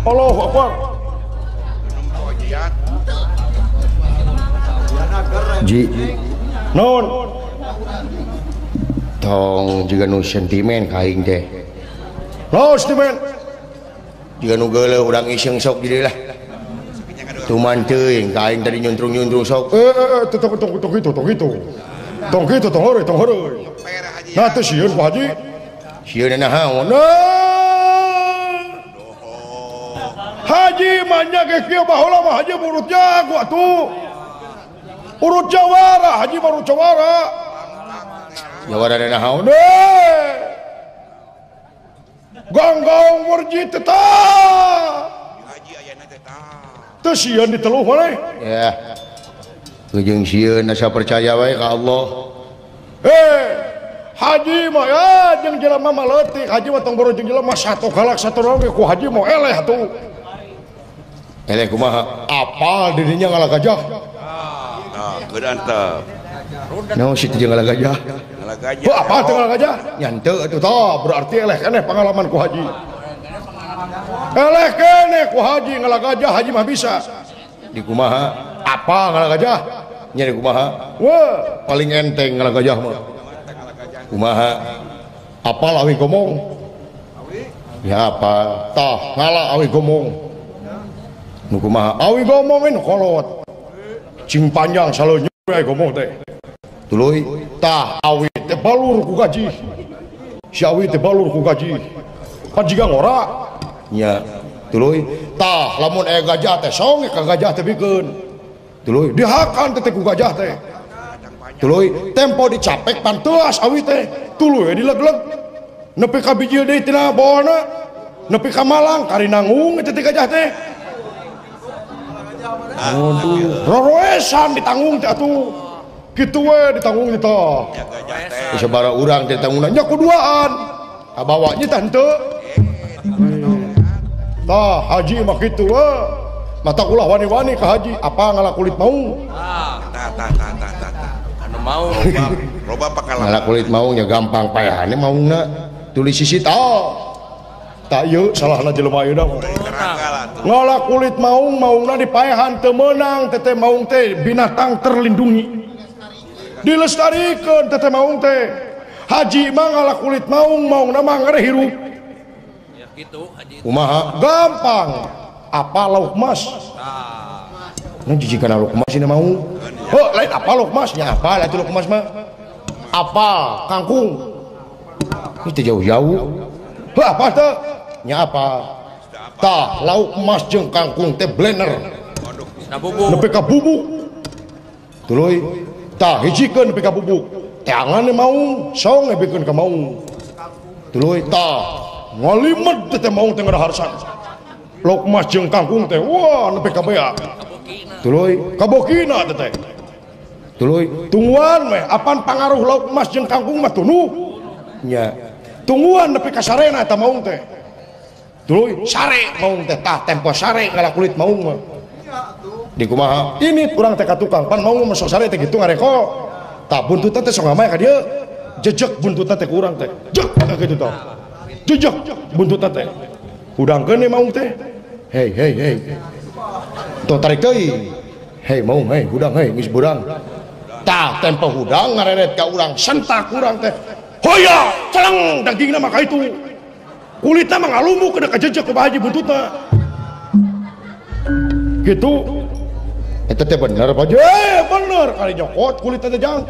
Allahu Akbar. Ji Non tong juga nu sentimen ka aing teh. No sentimen. Jiga nu geuleuh urang iseng sok di dieu lah. Tuman teuing ka aing tadi nyuntrung-nyuntrung sok. Tong tong tong itu tong itu. Tong kitu tong heureuy tong heureuy. Nah teu sieun Pak Haji. Sieun naon? Haji mah nya ge kieu baheula mah haji urut jago atuh. Urut jawara, haji mah urut jawara. Jawara naon? Gonggong werji tetap. Haji ayana tetap. Teu sieun diteluh maneh. Ya. Ujung sieun asa percaya wae ka Allah. Haji mah ya jeung jelema mah leutik, haji mah tong boro jeung jelema satu galak satu naon ku haji mah eleh atuh. Eleh kumaha? Apal dirinya ngalah gajah. Nah, geus antep. Naon sih teh ngalah gajah? Ngalah gajah. Heuh, apal teh ngalah gajah? Nya henteu atuh tah, berarti eleh keneh pengalaman ku haji. Eleh keneh ku haji ngalah gajah, haji mah bisa. Di kumaha? Apa ngalah gajah? Nya di kumaha? Wah, paling enteng ngalah gajah mah. Kumaha? Apal awi gomong? Ya apa? Tah, ngalah awi gomong. Nu kumaha? Awi gomong ini kolot. Cing panjang saleunyeun we gomong teh. Tuluy tah awi teh balur ku gaji. Si awi teh balur ku gaji. Pan jiga ngora. Nya, tuluy tah lamun aya gajah teh song ka gajah teh bikeun. Tuluy dihakan teh ku gajah teh. Tuluy tempo dicapek panteas awi teh. Tuluy dileg-leg. Nepi ka bijil deui tina bawana. Nepi ka Malang kari nanggung teh gajah teh. Aduh, roroesan ditanggung teh atuh. Kitu we ditanggung teh tah. Sabaraha urang teh tanggungna nya kuduaan. Kabawa nya tah henteu. Tah haji mah kitu we. Mata ulah wani-wani ka haji, apa ngalah kulit maung? Tah tah tah tah tah. Anu maung loba pengalaman. Ngalah kulit maung nya gampang payahane maungna. Tulis sisi tah. Tak ieu salahna jelema ayeuna mah. Ngalah kulit maung, maungna dipaehan teu meunang teteh maung teh binatang terlindungi. Dilestarikeun teteh maung teh. Haji mah ngalah kulit maung, maungna mah ngere hirup. Ya kitu haji. Kumaha? Gampang. Apa lauk mas? Nah jijikan lauk mas ini mau. Oh, lain apa lauk mas? Ya apa lah itu lauk mas mah? Apa kangkung? Ini jauh-jauh. Heuh, apa teh? Nya apa? Tah lauk mas jeung kangkung teh blender. Nepi ka bubuk. Tuluy tah hijikeun nepi ka bubuk. Teangan maung, song bikeun ka maung. Tuluy tah ngalimet teh maung teh ngadaharsan. Lauk mas jeung kangkung teh wah nepi ka beak. Tuluy kabokina teh. Tuluy tungguan meh apan pangaruh lauk mas jeung kangkung mah tunuh. Nya tungguan nepi ka sarena eta maung teh. Tuluy sare maung teh tah tempo sare ngalah kulit maung mah. Di kumaha? Ini urang teh ka tukang pan maung mah sok sare teh kitu ngareko. Tah buntutna teh sok ngamaya ka dieu. Jejek buntutna teh ku urang teh. Jek kitu tah. Jejek buntutna teh. Hudangkeun maung teh. Hei hei hei. Tong tarik deui. Hei maung hei hudang hei geus budang. Tah tempo hudang ngareret ka urang sentak urang teh. Hoya celeng dagingna mah ka itu. Kulitna mah ngalumuk kada kajejek ku Pak Haji buntutna. Gitu. Eta teh bener Pak Haji. Bener kali nyokot kulitna teh jang.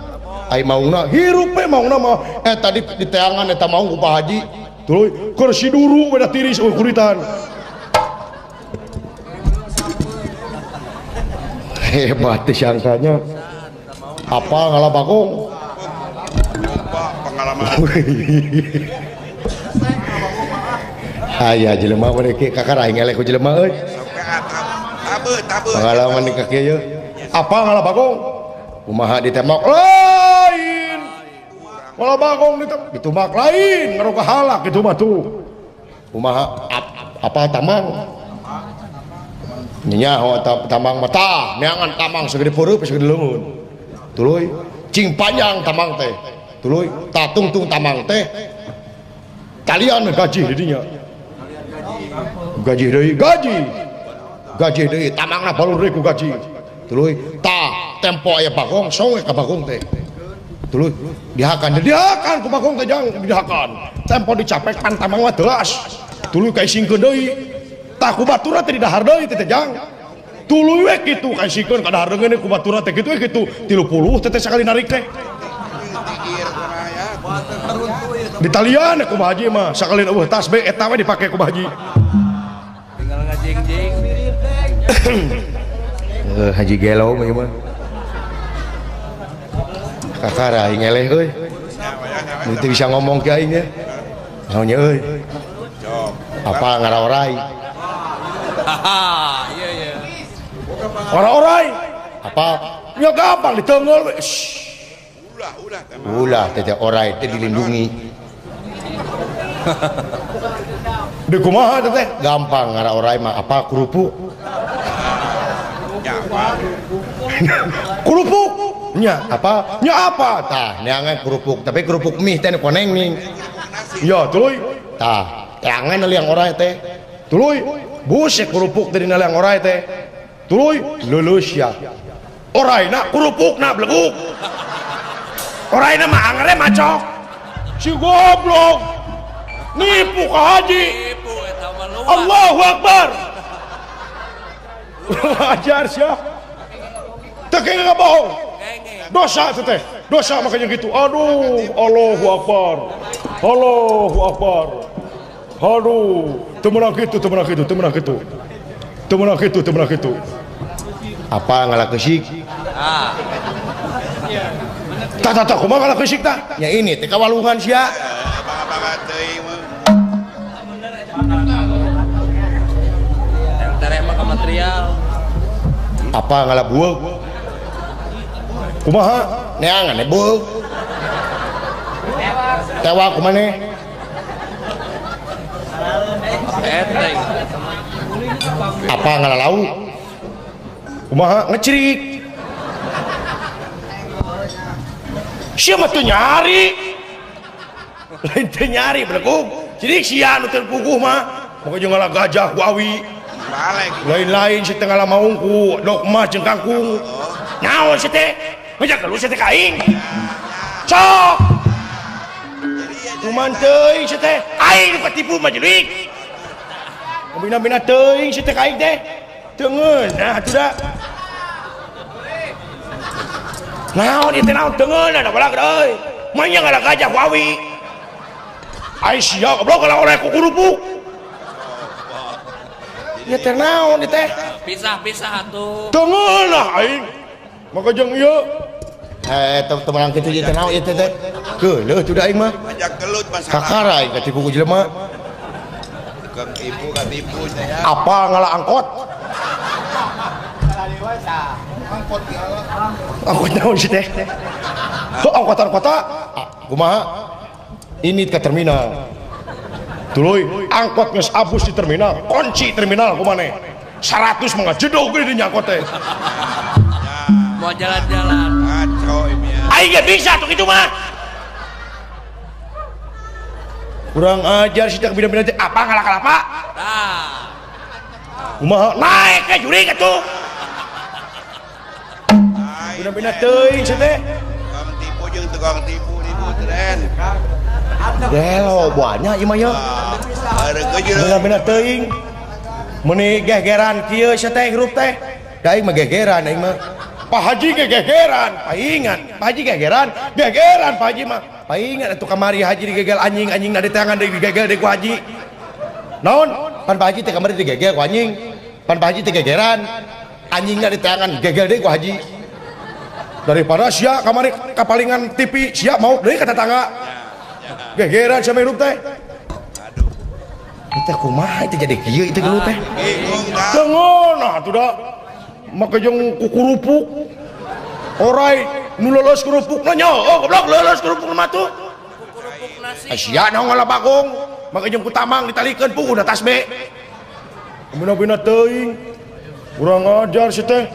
Ai maungna hirup we maungna mah. Tadi di teangan eta maung ku Pak Haji. Tuluy keur siduru beda tiris kulitan. Hebat teh sangkanya. Apa ngalah bagong? Pengalaman. Aya jelema mah kieu kakara aing eleh ku jelema euy. Pengalaman di kaki ieu. Apa ngalah bagong? Kumaha ditembak lain. Ngalah bagong ditumbak lain, ngaroga halak kitu mah tuh. Kumaha apa tamang? Nya tamang mah tah, neangan tamang segede peureub segede leungeun. Tuluy cing panjang tamang teh. Tuluy tatungtung tamang teh. Talian gaji di dinya. Gaji deui gaji. Gaji deui tamangna balur deui ku gaji. Tuluy tah tempo aya bagong songe ka bagong teh. Tuluy dihakan dihakan ku bagong teh jang dihakan. Tempo dicapek pan tamang mah teuas. Tuluy kaisingkeun deui. Tah ku baturna teh didahar deui teh jang. Tuluy we kitu kaisingkeun ka dahar deungeun ku baturna teh kitu we kitu 30 teh sakali narik teh. Di talian ku Haji mah sakali eueuh tas be eta we dipake ku Haji. Tinggal ngajing-jing. Haji gelo mah ieu mah. Kakara aing eleh euy. Teu bisa ngomong ke aing nya. Naon nya euy. Apa ngaraorai? Iya iya. Ora-orai. Apa? Ya gampang ditenggel we. Ulah teh orai teh dilindungi. Di kumaha teh? Gampang ngaraorai mah apa kerupuk. Kerupuk. Nya apa? Nya apa? Tah neangan kerupuk, tapi kerupuk mie teh koneng nih. Ya tuluy. Tah, teangan liang orai teh. Tuluy, buset kerupuk dari liang orai teh. Tuluy, lulus ya. Oraina kerupukna beleguk. Oraina mah angere macok. Si goblok. Nipu ka haji. Allahu Akbar. Ajar sia. Teu kenging bohong. Dosa teh. Dosa makanya gitu. Aduh, Allahu Akbar. Allahu Akbar. Aduh, teu meunang kitu, teu meunang kitu, teu meunang kitu. Teu meunang kitu, teu meunang kitu. Apa ngalah keusik? Ah. Tah tah tah kumaha ngalah keusik tah? Nya ini teh kawalungan sia. Bangga-bangga teuing mah. Tereh mah ka material. Apa ngalah bueuk? Kumaha? Neangan bueuk. Tewa kumaneh? Enteng. Apa ngalah lauk? Kumaha ngecerik. Sia mah teu nyari. Lain teu nyari belegug. Jadi sia nu teu puguh mah. Maka jeung ngalah gajah ku awi. Lain-lain si teh ngalah maung ku dogma jeung kangkung. Naon si teh? Ngajak geus si teh ka aing. Cok. Kuman teuing si teh. Aing nu katipu mah jelik. Bina-bina teuing si teh ka aing teh. Teu ngeunah atuh da. Naon ieu teh naon teu ngeunah da balag euy. Manya ngalah gajah ku awi. Ai sia goblok kalah oleh ku kerupuk. Ieu teh naon ieu teh? Pisah-pisah atuh. Teu ngeunah aing. Maka jeung ieu teu meunang kitu ieu teh naon ieu teh teh. Geuleuh tuh da aing mah. Kakara aing katipu ku jelema. Katipu katipu nya. Apa ngalah angkot? Angkot naon sih teh? Kok angkotan kota? Kumaha? Ini ke terminal. Tuluy angkot geus abus di terminal, kunci terminal kumaneh. 100 mah ngajedog geuning di angkot teh. Mau jalan-jalan. Kacau ini. Aing ge bisa tuh kitu mah. Kurang ajar sih teh bina-bina teh apa ngalah kalapa? Tah. Kumaha naik ke jurig atuh. Bina-bina teuing sih teh. Tukang tipu jeung tukang tipu nipu tren. Gelo banyak ieu mah ye. Bina-bina teuing. Meuni gegeran kieu sih teh hirup teh. Da aing mah gegeran aing mah. Pak Haji ge gegeran, paingan. Pak Haji gegeran, gegeran Pak Haji mah. Paingan atuh kamari haji digegel anjing, anjing na di tangan digegel deui ku haji. Naon? Pan Pak Haji teh kamari digegel ku anjing. Pan Pak Haji teh gegeran, anjingna di tangan gegel deui ku haji. Daripada sia kamari kapalingan TV, sia mau deui ka tetangga. Gegeran sia hirup teh. Aduh. Teh kumaha teh jadi kieu itu gelut teh. Teu ngeunah atuh da. Make jeung kukurupuk. Orai nu leuleus kerupukna nya, oh goblok leuleus kerupuk mah tuh. Kerupuk nasi. Sia naon ngalah bagong, make jeung ku tamang ditalikeun puguh da tas be. Bina-bina teuing. Kurang ajar si teh.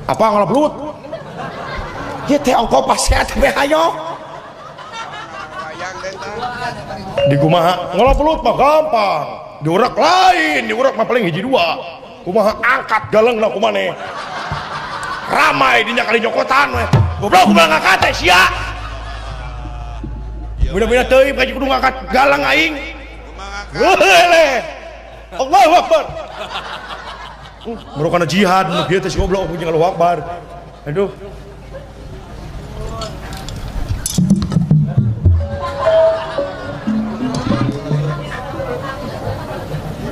Apa ngalah belut? Ieu teh ongko paseat be hayo. Di kumaha? Ngalah belut mah gampang. Diurek lain, diurek mah paling hiji dua. Kumaha angkat galengna kumaneh. Ramai dinya kali nyokotan we. Goblok kumaha ngangkat teh sia. Bina-bina teuing kaji kudu ngangkat galang aing. Lele. Allahu Akbar. Merokana jihad nu kieu teh si goblok jeung Allahu Akbar. Aduh.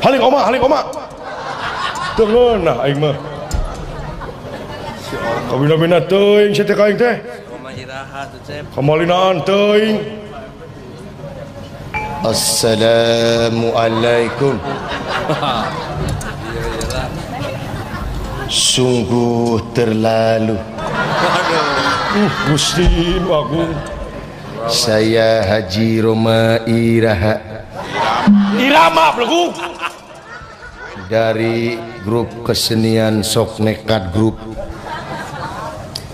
Haling oma, haling oma. Teu ngeunah aing mah. Kabina-bina teuing sia teh ka aing teh. Oma iraha tuh Cep. Kamalinaan teuing. Assalamualaikum. Sungguh terlalu. Gusti nu agung. Saya Haji Roma Iraha. Irama belegu. Dari grup kesenian Sok Nekat Group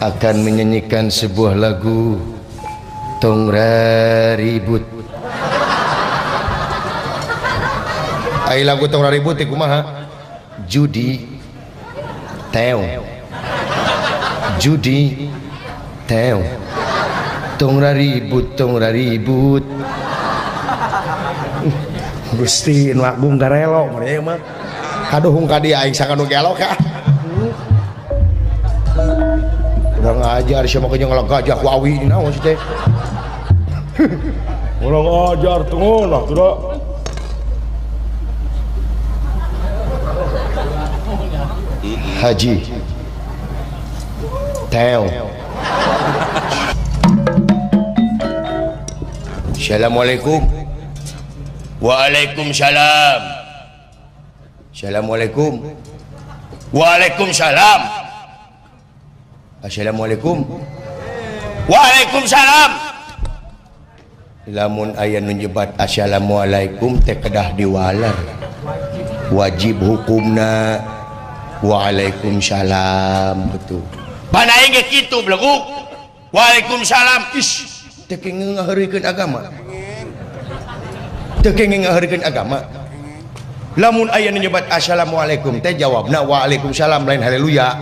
akan menyanyikan sebuah lagu Tong Raribut. Ai lagu Tong Raribut teh kumaha? Judi teo. Judi teo. Tong raribut, tong raribut. Gusti nu agung garelo mah ieu mah. Kaduhung ka dieu aing sakanu gelo ka. Urang ajar sia mah jeung ngalagajah ku awi naon sih teh. Urang ajar teu ngeunah tuh da. Haji Teo. Assalamualaikum. Waalaikumsalam. Assalamualaikum. Waalaikumsalam. Assalamualaikum. Waalaikumsalam. Lamun aya nu nyebat assalamualaikum teh kedah diwaler. Wajib hukumna. Waalaikumsalam betul. Pan aing ge kitu beleguk. Waalaikumsalam. Is teu kenging ngaheureukeun agama. Teu kenging ngaheureukeun agama. Lamun aya nu nyebat assalamualaikum teh jawabna waalaikumsalam lain haleluya.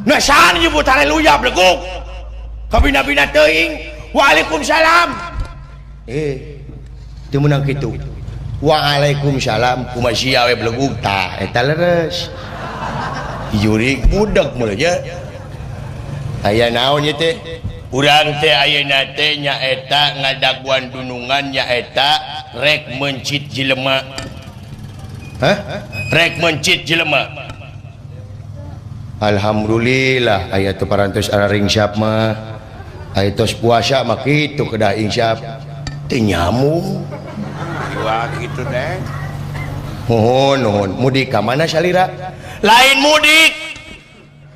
Nah saha nyebut haleluya beleguk? Kabina-bina teuing waalaikumsalam. Teu meunang kitu. Waalaikumsalam kumaha sia we belegug tah eta leres. Jurig budak mulanya. Aya naon ieu teh? Urang teh ayeuna teh nyaeta ngadaguan dunungan nyaeta rek mencit jelema. Hah? Rek mencit jelema. Alhamdulillah aya teu parantos araringsyap mah. Aya tos puasa mah kitu kedah insyaf. Teu nyamuk. Wah gitu deh. Nuhun nuhun. Mudik ka mana salira? Lain mudik.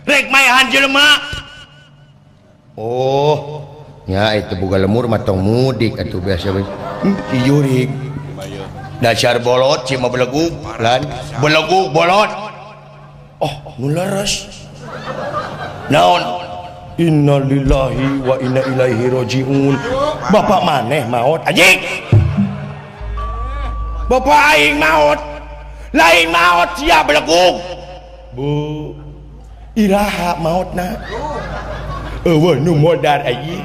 Rek maehan jelema. Oh, nya itu boga lemur mah tong mudik atuh biasa we. Jurig. Dasar bolot cima belegug lan belegug bolot. Oh, nu leres. Naon? Innalillahi wa inna ilaihi rajiun. Bapak maneh maot anjing. Bapak aing maot. Lain maot sia belegug. Bu, iraha maotna? Eueuh nu modar anjing.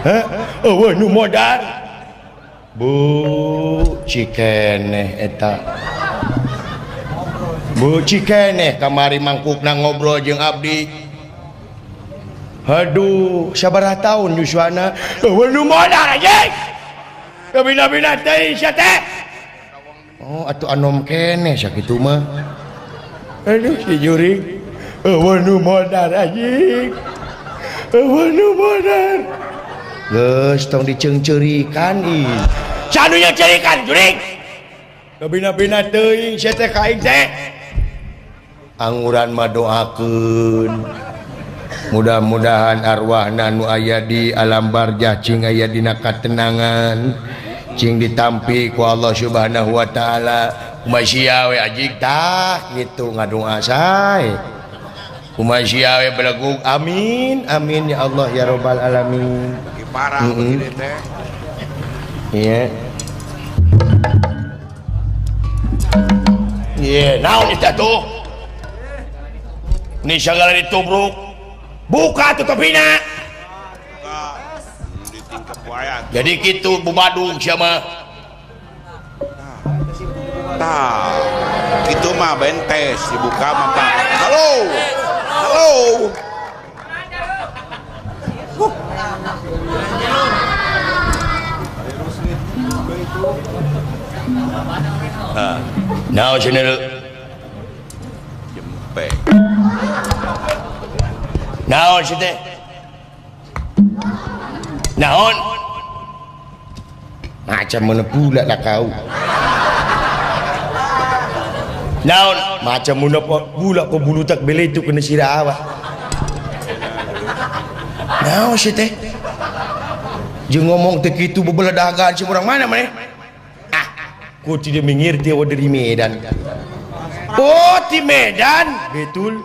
Hah? Eueuh nu modar. Bu, cikeneh eta. Bu cikeneh kamari mangkukna ngobrol jeung abdi. Aduh, sabaraha taun yuswana? Eueuh nu modar anjing. Kabina-bina teh sia teh. Oh, atuh anom keneh sakitu mah. Aduh si jurig. Eueuh nu modar anjing. Eueuh nu modar. Geus tong diceungceurikan ih. Saha nu nyeungceurikan jurig? Kabina-bina teuing sia teh ka aing teh. Anguran mah doakeun. Mudah-mudahan arwahna nu aya di alam barjah cing aya dina katenangan. Cing ditampi ku Allah Subhanahu wa taala. Kumaha sia we anjing tah kitu ngadoa sae. Kumaha sia we belegug amin amin ya Allah ya rabbal alamin. Parah begini teh. Iya. Ye, naon eta tuh? Ini segala ditubruk. Buka tuh topina. Jadi gitu bubadung siapa? Tah, gitu mah bentes dibuka mah. Halo. Halo. Nah, sini jempe. Naon sih teh? Naon? Macam mana pula lah kau. Naon? Macam mana pula kau bulu tak beli itu kena sirah awak. Naon sih teh? Jeung ngomong teh kitu bebeledagan si orang mana maneh? Ah, kau tidak mengerti awak dari Medan. Oh, di Medan. Betul.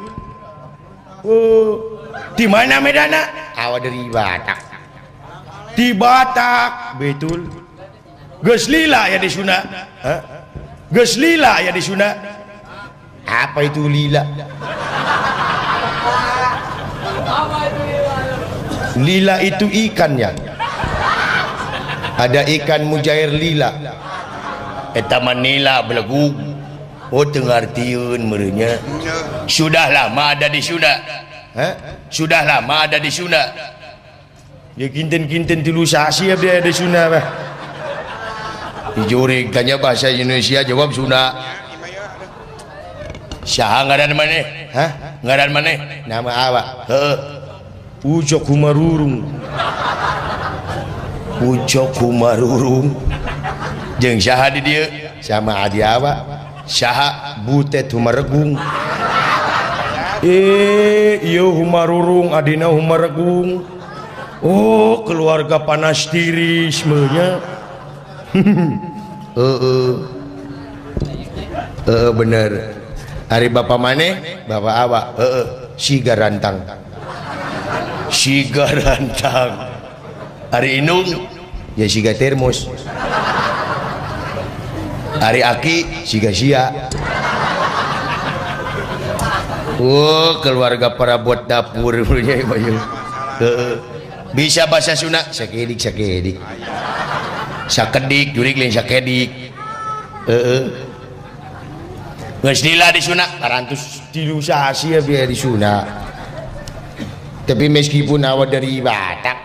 Oh, di mana Medana? Awak dari Batak. Di Batak, betul. Geus lila ya di Sunda. Hah? Geus lila ya di Sunda. Apa itu lila? Lila itu ikan ya. Ada ikan mujair lila. Eta mah nila belegug. Oh, teu ngartieun meureunnya. Sudah lama ada di Sunda. Hah? Sudah lama ada di Sunda. Ya kinten-kinten tilu sasi abdi ada di Sunda bah. Dijurig tanya bahasa Indonesia jawab Sunda. Saha ngaran maneh? Hah? Ngaran maneh? Nama awak. Heeh. Ucok Humarurung. Ucok Humarurung. Jeung saha di dieu? Sama adi awak. Saha? Butet Humaregung. Ieu Humarurung adina Humaregung. Oh, keluarga panas tiris meunya. Heeh. Heeh bener. Hari bapak maneh? Bapak awak. Heeh. Siga rantang. Siga rantang. Hari indung? Ya siga termos. Hari aki? Siga sia. Oh, keluarga perabot dapur. Heeh. Bisa bahasa Sunda? Sakedik sakedik. Sakedik jurig lain sakedik. Heeh. Geus lila di Sunda parantos tilu sasi ya biar di Sunda. Tapi meskipun awak dari Batak,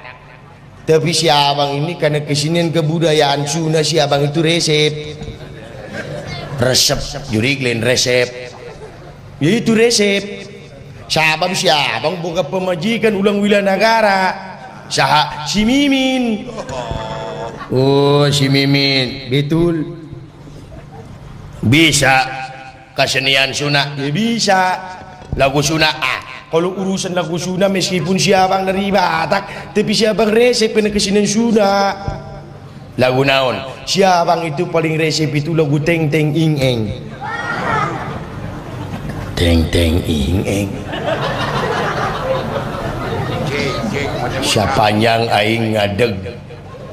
tapi si abang ini karena kesinian kebudayaan Sunda, si abang itu resep. Resep jurig lain resep. Ya itu resep. Sabab si abang boga pemajikan ulang wilanagara. Saha? Si Mimin. Oh, si Mimin. Betul. Bisa kesenian Sunda? Ya bisa. Lagu Sunda? Ah, kalau urusan lagu Sunda meskipun si abang dari Batak, tapi si abang resep kena kesenian Sunda. Lagu naon? Si abang itu paling resep itu lagu Teng Teng Ing Eng. Teng Teng Ing Eng. Sapanjang aing ngadeg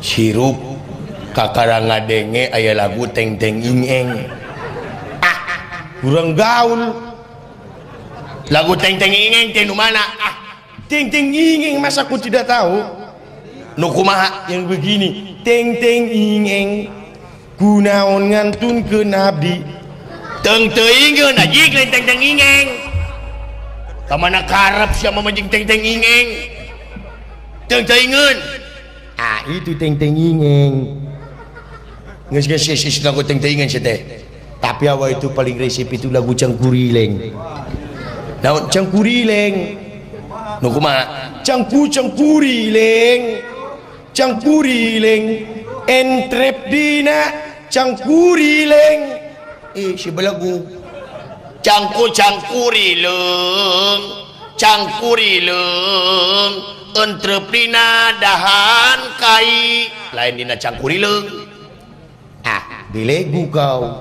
sirup kakara ngadenge aya lagu Teng Teng Ing Eng. Ah, kurang gaul. Lagu Teng Teng Ing Eng teh nu mana? Ah, Teng Teng Ing Eng masa aku tidak tahu? Nu kumaha? Yang begini, Teng Teng Ing Eng kunaon ngantun ke abdi. Teng teuingeun anjing lain Teng Teng Ing Eng. Ka mana karep sia mah jeung Teng Teng Ing Eng. Teng teuingeun. Ah, itu Teng Teng Ing Eng. Geus geus geus lagu Teng Teng Ing Eng teh. Tapi awak itu paling resep itu lagu Cangkurileng. Naon Cangkurileng? Nu kumaha? Cangku cangkurileng. Cangkurileng entrep dina cangkurileng. Eh, si belagu. Cangku cangkurileng, cangkurileng, entrep dina dahan kai, lain dina cangkurileng. Ah, dilegu kau.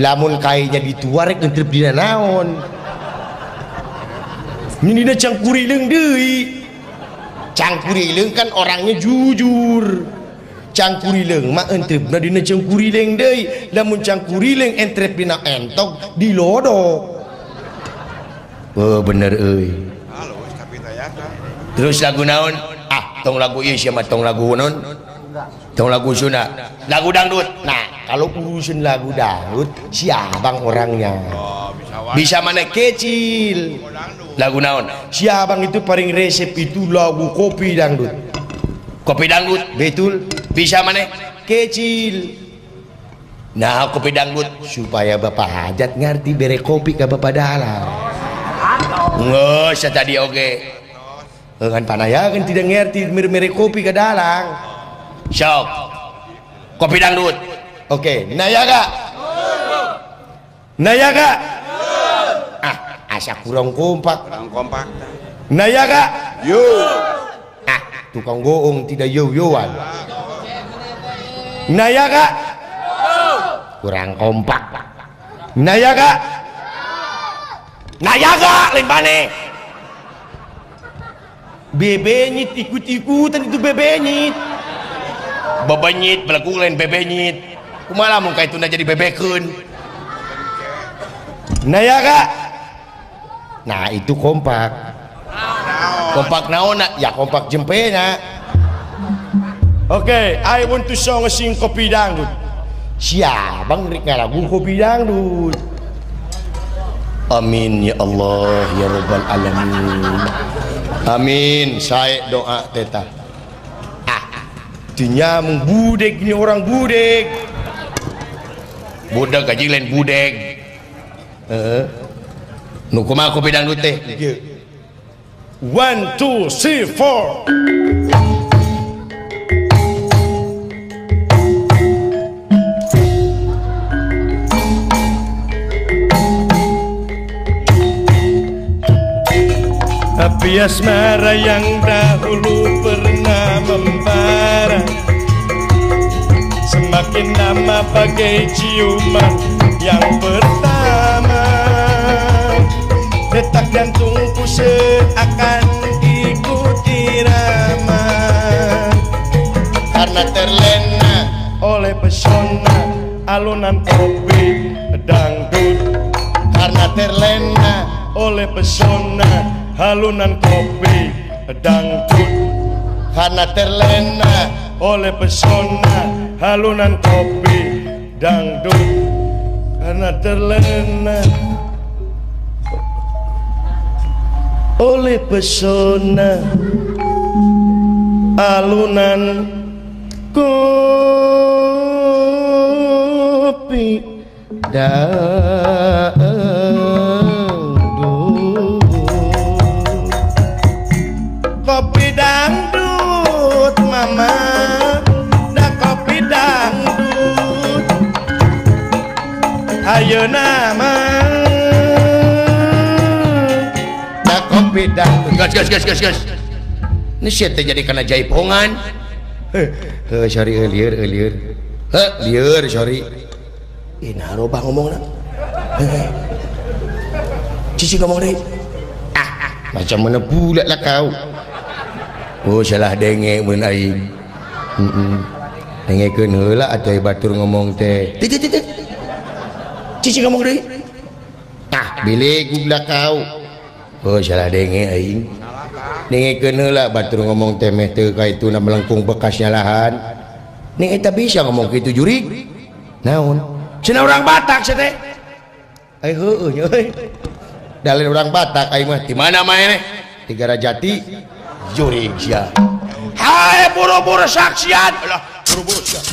Lamun kainya dituarek entrep dina naon? Ini dina cangkurileng deui. Cangkurileng kan orangnya jujur. Cangkurileung mah entrepna dina cangkurileung deui. Lamun cangkurileung entrep dina entog dilodok. Oh bener euy. Terus lagu naon? Ah, tong lagu ieu sia mah tong lagu naon? Tong lagu Sunda. Lagu dangdut. Nah, kalau urusan lagu dangdut si abang orangnya. Bisa mana kecil. Lagu naon? Si abang itu paling resep itu lagu kopi dangdut. Kopi dangdut, betul. Bisa mana? Kecil. Nah, kopi dangdut supaya bapak hajat ngerti bere kopi ke bapak dalam. Nggak, saya tadi oke. Kan panaya kan tidak ngerti mere kopi ke dalang. Sok. Kopi dangdut. Oke, nayaga. Nayaga. Ah, asa kurang kompak. Kurang kompak. Nayaga. Yo. Ah, tukang goong tidak yo-yoan. Nayaga. Kurang kompak. Nayaga. Nayaga lain pane. Bebenyit ikut-ikutan itu bebenyit. Bebenyit belagu lain bebenyit. Kumaha lamun ka ituna jadi bebekeun. Nayaga. Nah, itu kompak. Kompak naon? Ya kompak jempena. Oke, I want to song sing kopi dangdut. Si abang rek ngalagu kopi dangdut. Amin ya Allah ya Rabbal alamin. Amin, saya doa teta. Ah, dinyamung budek ini orang budek. Budek gaji lain budek. Heeh. Nu kumaha kopi dangdut teh? 1 2 3 4. Api asmara yang dahulu pernah membara, semakin lama bagai ciuman yang pertama. Detak jantungku seakan ikut irama, karena terlena oleh pesona alunan kopi dangdut. Karena terlena oleh pesona halunan kopi dangdut. Karena terlena oleh pesona halunan kopi dangdut. Karena terlena oleh pesona alunan kopi dangdut. Kopi dangdut mama, dah kopi dangdut. Ayo nama, dah kopi dangdut. Gas gas gas gas gas. Ini siapa jadi kena jaipongan? Heh, sorry lieur lieur. Heh, lieur sorry. Ih, nah robah ngomongna. Cici ngomong deh. Ah, macam mana pula lah kau. Oh salah denge mun aing. Heeh. Dengekeun heula atuh batur ngomong teh. Teh teh teh. Cici ngomong deui. Tah, bilik gubla kau. Oh salah denge aing. Dengekeun heula batur ngomong teh meh teu ka ituna melengkung bekas nyalahan. Ning eta bisa ngomong kitu jurig. Naon? Cenah urang Batak sia teh. Ai heueuh nya euy. Dalil urang Batak aing mah di mana maneh? Di Garajati. Jurig sia. Hai buru-buru saksian. Alah, buru-buru sia.